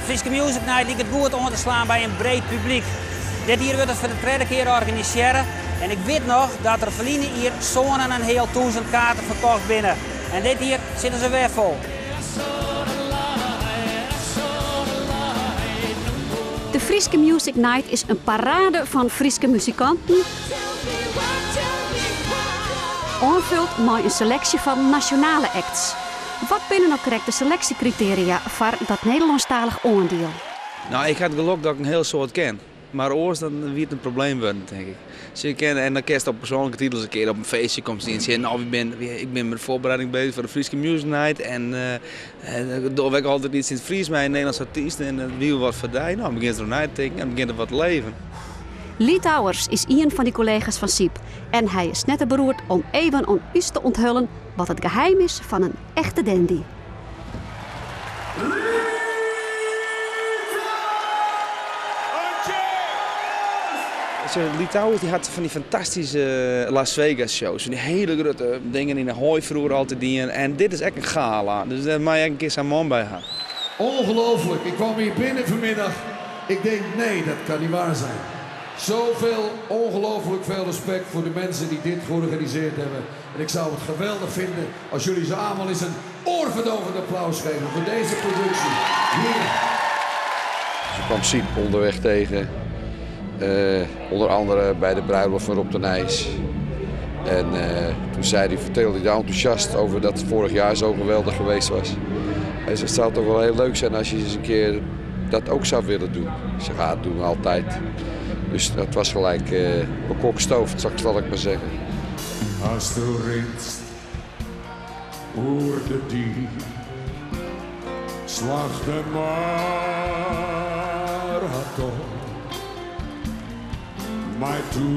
De Fryske Music Night liket goed oan te slaan by in breed publyk. Dit jier wurdt it foar de tredde kear organisearre en ik wit noch dat der ferline jier sân en in heal tûzen kaarten ferkocht binne. En dit jier sitte se wer fol. De Fryske Music Night is in parade fan Fryske muzikanten, oanfuld mei in seleksje fan nasjonale acts. Wat binne no krekt de seleksjekritearia foar dat Nederlânsktalich oandiel? No, ik ha it gelok dat ik in hiel soad ken. Mar oars dan wie it in probleem wurden, tink ik. Sjoch, ik ken, en dan kinst op persoanlike titel ris in kear op in feestje komst ien tsjin, no, ik bin mei de foarbereiding bezich foar de Fryske Music Night en uh, doch ik altyd iets yn it Frysk mei in Nederlânske artyst en dat wie wol wat foar dy. No, dan begjinst deroer nei te tinken en begjint der wat te leven. Lee Towers is ien fan dy kollega's fan Syb en hy is net te beroerd om even oan ús te ûnthullen wat it geheim is fan in echte dandy. Lee Towers dy hat fan dy fantastyske Las Vegas shows. Fan dy hiele grutte dingen yn Ahoy froeger altyd dien. En dit is ek in gala, dus dêr mei je ek in kear sa'n man by ha. Ongelooflijk, ik kwam hier binnen vanmiddag. Ik denk, nee, dat kan niet waar zijn. Zoveel, ongelooflijk veel respect voor de mensen die dit georganiseerd hebben. En ik zou het geweldig vinden als jullie ze allemaal eens een oorverdovend applaus geven voor deze productie. Hier. Ze kwam Syb onderweg tegen. Onder andere bij de bruiloft van Rob de Nijs. En toen zei hij, vertelde hij enthousiast over dat het vorig jaar zo geweldig geweest was. Hij zei, het zou toch wel heel leuk zijn als je eens een keer dat ook zou willen doen. Ik zeg, ah, dat doen we altijd. Dus dat was gelijk bekokstoofd, zal ik maar zeggen. As do rinst oer de dyk, slach de mar hat op mei tûzenen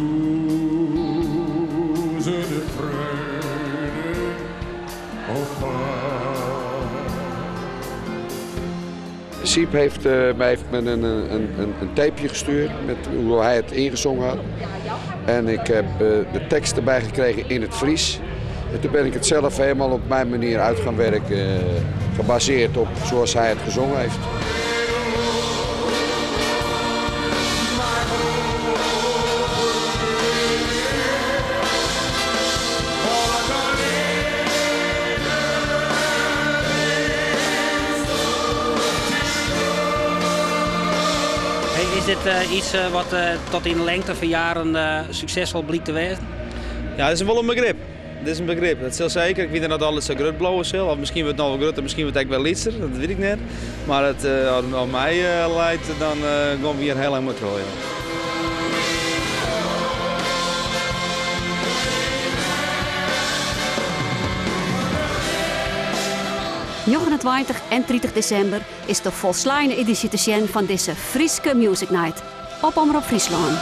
freonen op pad. Syb heeft mij heeft me een tapeje gestuurd met hoe hij het ingezongen had. En ik heb de tekst erbij gekregen in het Fries. En toen ben ik het zelf helemaal op mijn manier uit gaan werken, gebaseerd op zoals hij het gezongen heeft. Hey, is dit iets wat tot yn de lengte fan jaren suksesfol blykt te wêzen? Ja, dat is wol in begrip. Dat is in begrip. Dat sil seker. Ik wit net oft it altyd sa grut bliuwe sil. Of miskien wurdt it noch wol grutter, miskien wurdt it ek wer lytser. Dat wit ik net. Mar it, as it oan my leit, dan gean we hjir hiel lang mei troch. Ja. 29 en 30 desimber is de folsleine edysje te sjen fan dizze Fryske Music Night op Omrop Fryslân.